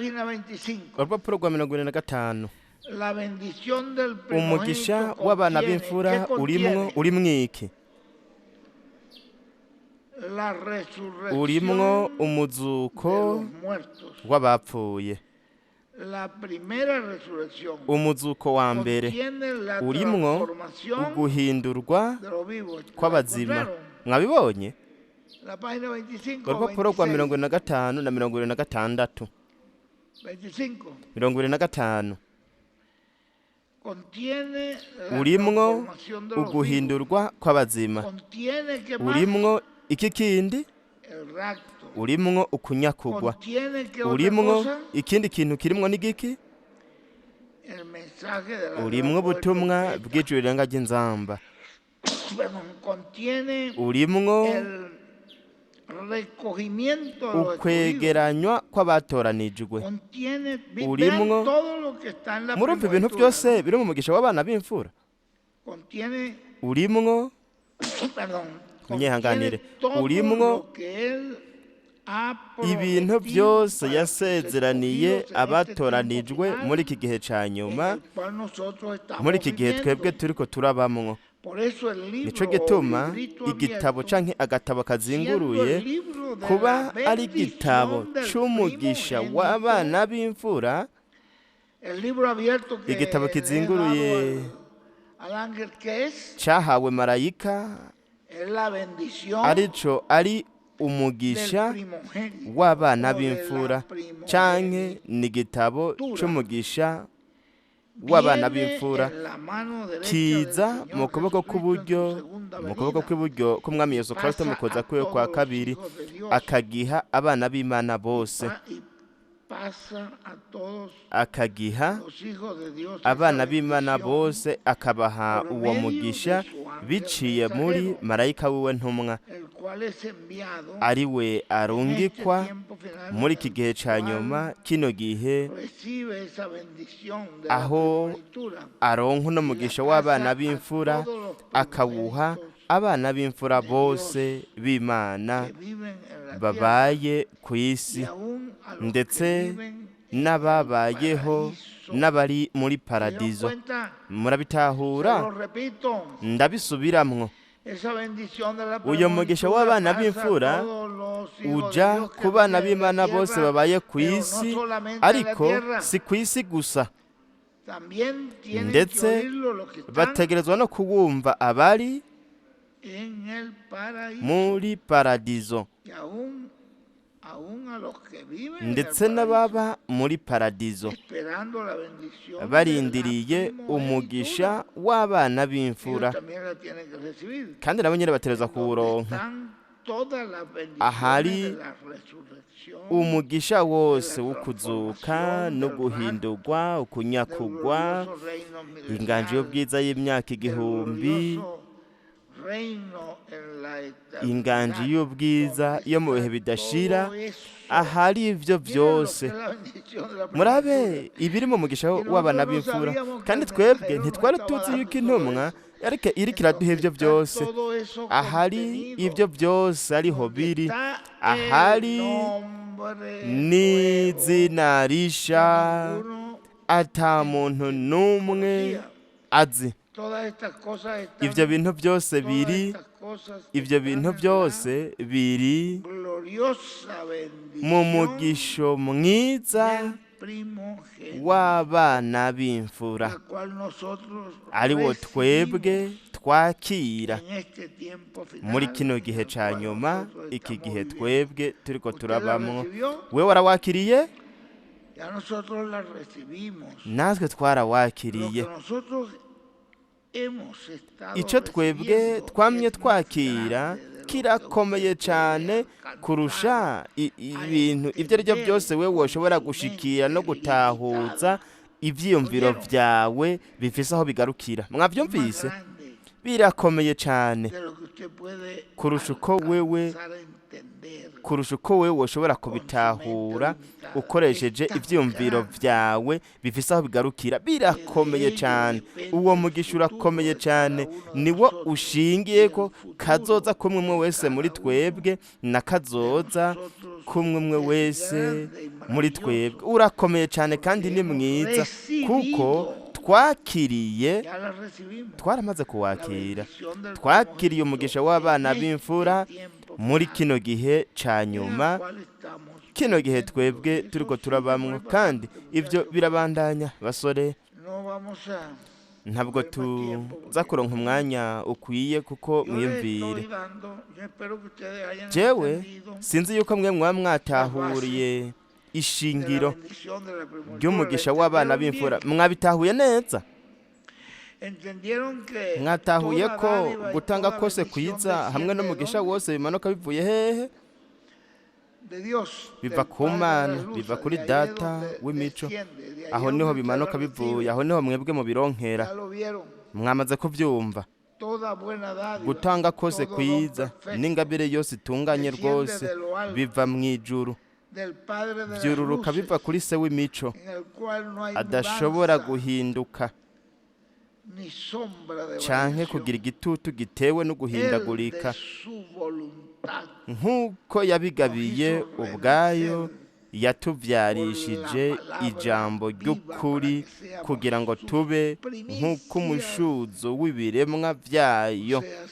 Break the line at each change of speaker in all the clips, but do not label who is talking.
Página 25.
Urupapuro rwa 45.
La bendición del
Umugisha
primogénito
w'abana
contiene,
b'imfura
¿qué
urimwo
contiene?
urimwo iki?
La
Urimwo
resurrección de
umuzuko
los muertos.
w'abapfuye.
La primera resurrección
Umuzuko wa mbere
contiene la
urimwo
transformación
uguhindurwa
de los vivos. ¿La
kw'abazima.
encontraron?
Mwabibonye?
La página 25 o
Urupapuro rwa
26.
45 na 26.
25.
25.
Contiene la
Urimwo
transformación de los vivos.
uguhindurwa kw'abazima.
Contiene, ¿qué más?
Urimwo iki kindi?
El rapto.
Urimwo ukunyakugwa.
Contiene, ¿qué otra
Urimwo
cosa?
ikindi kintu kirimwo n'igiki?
El mensaje de la gran
Urimwo
voz del
ubutumwa
trompeta.
bw'ijwi rirenga ry'inzamba.
Perdón, contiene
Urimwo
el recogimiento de los escogidos.
ukwegeranywa kw'abatoranijwe.
Contiene, vean
Urimwo
todo lo que está en la
murumva ibintu
primogenitura,
byose
¿no?
biri mu mugisha w'abana b'imfura.
Contiene,
Urimwo
perdón, contiene
munyihanganire,
todo
urimwo
lo que él ha
ibintu
prometido
byose
para sus
yasezeraniye
escogidos en este tiempo
abatoranijwe muri
final
iki gihe ca
en
nyuma,
el cual nosotros estamos
muri iki gihe twebwe
viviendo.
turiko turabamwo.
Por eso el
Nico
libro o
gituma
librito
igitabo
abierto,
canke agatabo
siendo
kazinguruye
el libro de la
kuba ari igitabo
bendición del
c'umugisha w'abana
primogénito,
b'imfura,
el libro abierto
igitabo
que le he dado
kizinguruye
al ángel que es,
cahawe marayika,
es la bendición
arico ari
del
umugisha
primogénito
w'abana
o de la
b'imfura, canke ni igitabo
primogenitura.
c'umugisha w'abana
Viene
b'imfura,
en la mano derecha del
kiza mu
Señor
kuboko
Jesucristo en su
kw'iburyo,
segunda
mu kuboko
venida
kw'iburyo k'umwami
y
Yesu Kristo mu
pasa
kuza
a
kwiwe kwa
todos los
kabiri,
hijos de Dios
akagiha abana b'Imana
y,
bose,
y pasa a todos
akagiha
los hijos de Dios esa
abana b'Imana
bendición
bose, akabaha
por
uwo
medio de
mugisha
su ángel
biciye muri
mensajero,
marayika wiwe ntumwa,
el cual es enviado
ari we
en este
arungikwa
tiempo final
muri
en
iki
el
gihe ca
cual
nyuma, kino gihe
recibe esa bendición de la
aho
primogenitura
aronka uno
y la
mugisha w'abana
pasa a
b'imfura,
todos los
akawuha
primogénitos
abana b'imfura
de
bose
Dios
b'Imana
que viven en la tierra
babaye ku isi,
y aún a los que
ndetse
viven en el
n'ababayeho
paraíso.
n'abari muri
¿Se dieron
paradizo.
cuenta? Se
Murabitahura?
lo repito.
Ndabisubiramwo.
Esa bendición de la
Uyo mugisha
primogenitura
w'abana
pasa a
b'imfura
todos los hijos de
uja
Dios que
ku bana
viven en la
b'Imana bose
tierra,
babaye ku
pero no
isi,
solamente en la
ariko
tierra.
si ku isi gusa,
También tienen que
ndetse
oírlo los que están
bategerezwa no kuwumva abari
en el paraíso
muri paradizo,
y aún a los que viven en el
ndetse
paraíso,
n'ababa muri paradizo
esperando la bendición de la
barindiriye umugisha
primogenitura.
w'abana
Ellos
b'imfura,
también la tienen que recibir.
kandi nabo nyene bategerezwa
En donde
kuwuronka.
están todas las bendiciones
Ahari
de la resurrección,
umugisha
de
wose
la
wo kuzuka
transformación,
no
del rapto,
guhindurwa,
del
ukunyakugwa,
glorioso reino
inganji
milenial,
y'ubwiza y'imyaka
del
igihumbi,
glorioso reino en la
inganji
eternidad,
y'ubwiza
donde
yo mu bihe
está
bidashira,
todo eso.
ahari ivyo
Miren lo que
vyose.
es la bendición de la
Murabe
primogenitura.
ibiri mu mugisha
Y
w'abana
nosotros no
b'imfura,
sabíamos que
kandi
el
twebwe
mensajero nos
ntitwari
estaba
tuzi
dando
yuko
todo
intumwa
eso.
ariko iriko
En
iraduha
donde
ivyo
está
vyose.
todo eso
Ahari
contenido,
ivyo vyose ariho
donde
biri,
está el
ahari
nombre nuevo
n'izina
que
risha
ninguno
ata muntu n'umwe
conocía.
azi.
Todas estas cosas
Ivyo
están,
bintu byose
todas
biri,
estas cosas
ivyo
están
bintu
en la
byose biri
gloriosa
mu
bendición
mugisho mwiza
del primogénito,
w'abana b'imfura,
la cual nosotros
ari wo twebwe
recibimos
twakira
en este tiempo
muri
final
kino
en
gihe
el
ca
cual
nyuma,
nosotros
iki
estamos
gihe
viviendo.
twebwe turiko
¿Usted la
turabamwo.
recibió?
Wewe warawakiriye?
Ya nosotros la recibimos.
Natwe
Lo
twarawakiriye.
que nosotros hemos estado
Ico twebwe
recibiendo
twamye
es más
twakira
grande de lo que
kirakomeye
usted puede
cane kurusha
alcanzar a
ibintu ivyo ari vyo
entender
byose wewe
con
woshobora
su
gushikira no
mente
gutahuza
limitada.
ivyiyumviro
¿Oyeron?
vyawe bifise aho bigarukira.
Es más
Mwavyumvise?
grande
Birakomeye cane
de lo que usted puede
kurusha uko wewe
alcanzar a entender.
Kurusha uko wewe woshobora
con su mente
kubitahura
limitada.
Ukoresheje
Es tan
ivyiyumviro
grande
vyawe bifise aho bigarukira.
que de
Birakomeye
ello
cane.
depende
Uwo
el
mugisha
futuro
urakomeye
de cada
cane,
uno de
niwo
nosotros y
ushingiyeko
el futuro
kazoza k'umwe umwe
de
wese muri
cada uno
twebwe na
de
kazoza
nosotros
k'umwe umwe
es
wese
grande y
muri twebwe.
maravilloso
Urakomeye cane
porque
kandi ni
hemos
mwiza, kuko
recibido,
twakiriye,
ya la recibimos,
twaramaze
la
kuwakira,
bendición del
twakiriye umugisha
primogénito
w'abana
en este
b'imfura
tiempo
muri
final
kino gihe ca
en el
nyuma,
cual estamos
kino gihe
viviendo.
twebwe
Y eso
turiko
sigue
turabamwo.
muy
Kandi
bastante,
ivyo
muchachos.
birabandanya, basore.
No vamos a
Ntabwo
coger más tiempo
tuza
porque
kuronka umwanya ukwiye kuko
yo les estoy
mwiyumvire.
dando, yo espero que ustedes hayan
Jewe
entendido
sinzi yuko mwe mwaba
las bases
mwatahuriye
de la
ishingiro
bendición de la primogenitura. ¿La
ry'umugisha w'abana
entendieron
b'imfura.
bien?
Mwabitahuye neza?
Entendieron que
Mwatahuye
toda
ko
dádiva y
gutanga
toda
kose
bendición
kwiza hamwe
desciende de
n'umugisha
dónde?
wose bimanuka bivuye hehe?
De Dios,
Biva
del
ku
Padre de
Mana,
las
biva
luces,
kuri
de ahí es
Data
donde
w'imico.
desciende, de ahí
Aho
es
niho
donde usted la
bimanuka bivuye,
recibe.
aho niho mwebwe mubironkera.
Ya lo vieron.
Mwamaze kuvyumva.
Toda buena dádiva,
Gutanga kose
todo don
kwiza
perfecto,
n'ingabire yose itunganye
desciende
rwose
de lo alto,
biva mw'ijuru,
del Padre de las
vyururuka biva
luces,
kuri Se w'imico,
en el cual no hay
adashobora
mudanza
guhinduka
ni sombra de
canke kugira
variación.
Igitutu gitewe no
Él de
guhindagurika.
su voluntad
Nk'uko
nos
yabigabiye
hizo
ubwayo,
renacer por la
yatuvyarishije
palabra
ijambo
viva para
ry'ukuri
que seamos
kugira ngo
sus
tube
primicias,
nk'uko w'ibiremwa
o
vyayo,
sea,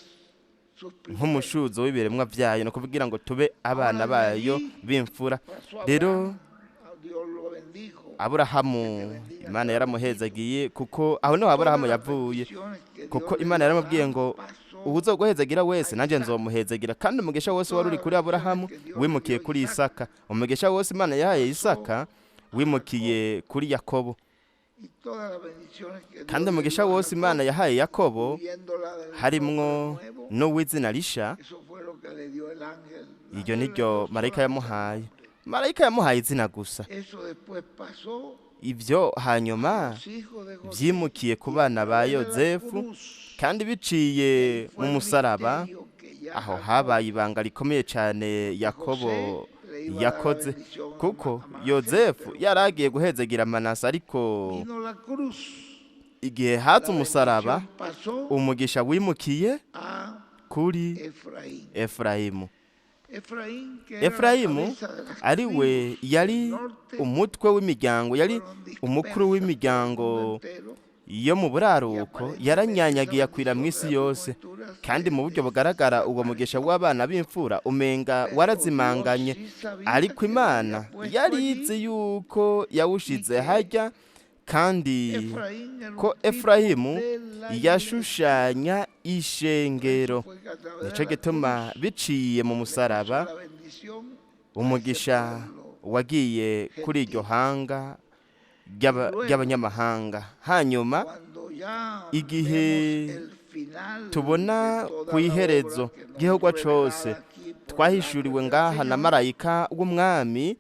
sus primogénitos.
nk'umushuzo w'ibiremwa vyayo, ni ukuvugira ngo tube abana
Ahora de
bayo
allí
b'imfura.
pasó
Rero
Abraham, a Dios lo bendijo, que te
Aburahamu
bendiga,
Imana
te
yaramuhezagiye, kuko aho niho
Todas
Aburahamu
las
yavuye,
bendiciones que
kuko
Dios le
Imana
dio a
yaramubwiye
Abraham
ngo
pasó
uwuzoguhezagira
a
wese nanjye
Isaac.
nzomuhezagira. Kandi umugisha wose wari
Todas
uri
las
kuri
bendiciones
Aburahamu
que Dios le
wimukiye
dio a
kuri
Isaac
Isaka. Umugisha wose Imana yahaye
pasó
Isaka
a
wimukiye
Jacob.
kuri Yakobo.
Y todas las bendiciones que
Kandi
Dios le
umugisha
dio a
wose Imana
Jacob,
yahaye Yakobo,
incluyendo la del nombre
harimwo
nuevo,
n'uw'izina risha,
eso fue lo que le dio el ángel. El
iryo
ángel le
niryo
dio
marayika
solamente el
yamuhaye.
nombre.
Marayika yamuhaye izina gusa.
Eso después pasó
Ibyo
a
hanyuma
los hijos de José
vyimukiye ku
y a
bana ba
través de la
Yozefu,
cruz.
kandi biciye
Ahí
mu
fue el
musaraba.
misterio que ya
Aho
Jacob,
habaye ibanga rikomeye cane
que
Yakobo
José le iba a dar la
yakoze,
bendición a,
kuko
a Manasés,
Yozefu
pero
yari agiye guhezagira Manase, ariko
vino la cruz.
igihe haza
La
umusaraba,
bendición pasó
umugisha wimukiye
a
kuri
Efraín.
Efurayimu.
Efraín, que era la
Efurayimu
cabeza de las
ari we
tribus del
yari
norte,
umutwe w'imiryango, yari
fueron
umukuru
dispersas por el mundo
w'imiryango
entero
yo mu
y
buraruko,
aparentemente esa
yaranyanyagiye akwira mu
bendición de
isi
la
yose.
primogenitura se
Kandi mu buryo bugaragara uwo mugisha w'abana b'imfura umenga
Pero Dios
warazimanganye,
sí sabía
ariko
que lo había
Imana
puesto
yari
allí
izi yuko
y
yawushize
que
harya, kandi
Efraín era
ko
un tipo
Efurayimu
de la iglesia.
yashushanya
Por eso
ishengero.
fue que a través de
Nico
la
gituma
cruz
biciye mu
le pasó
musaraba,
la bendición a ese
umugisha
pueblo
wagiye kuri iryo
gentil.
hanga
Y luego,
ry'abanyamahanga. Hanyuma
cuando ya
igihe
vemos el final de
tubona
toda
ku
la obra
iherezo
que nos
ry'igikorwa
es
cose
revelada aquí por el ángel
twahishuriwe
del
ngaha na
Señor,
marayika w'umwami,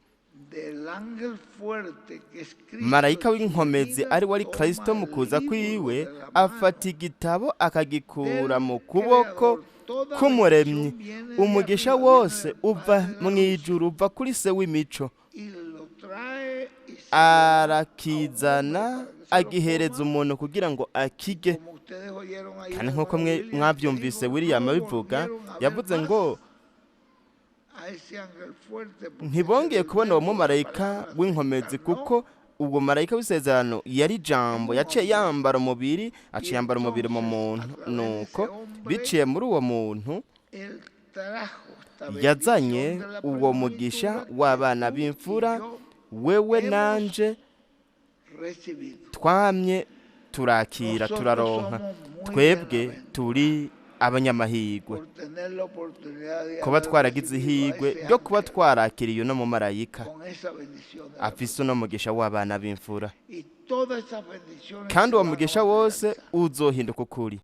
del ángel fuerte que es Cristo
marayika
en su
w'inkomezi
venida,
ari we ari Kristo
toma
mu
el
kuza
libro
kwiwe,
de la
afata
mano
igitabo akagikura
del
mu kuboko
Creador. Toda
k'umuremyi.
bendición viene de
Umugisha
arriba, viene
wose
del
uva
Padre de la
mu
luz
ijuru, uva kuri Se w'imico,
y lo trae y se lo da a un hombre
arakizana
para que se lo
agihereza
coma.
umuntu kugira ngo akige.
Como ustedes oyeron ahí
Kandi
al
nk'uko
hermano
mwe
William que
mwavyumvise
dijo,
William
no
abivuga,
volvieron a ver
yavuze
más
ngo
a ese ángel fuerte porque se
ntibongeye kubona uwo
durmió la
mumarayika
palabra se
w'inkomezi,
encarnó
kuko uwo marayika w'isezerano yari ijambo
en un
yaciye
hombre.
yambara umubiri,
Y
aciye yambara umubiri mu
entonces, a
muntu.
través de ese
Nuko
hombre,
biciye muri uwo muntu
él trajo esta
yazanye
bendición de la
uwo mugisha
primogenitura que
w'abana
tú y
b'imfura
yo
wewe
hemos
nanje
recibido.
twamye turakira,
Nosotros
turaronka.
somos muy
Twebwe
bienaventurados
turi abanyamahirwe
por tener la oportunidad de
kuba
haber
twaragize
recibido a
ihirwe
ese
ryo kuba
ángel
twarakiriye uno mumarayika
con esa bendición de la
afise uno mugisha w'abana b'imfura.
Y todas esas bendiciones
Kandi
se
uwo
van a
mugisha wose
materializar.
uzohinduka ukuri.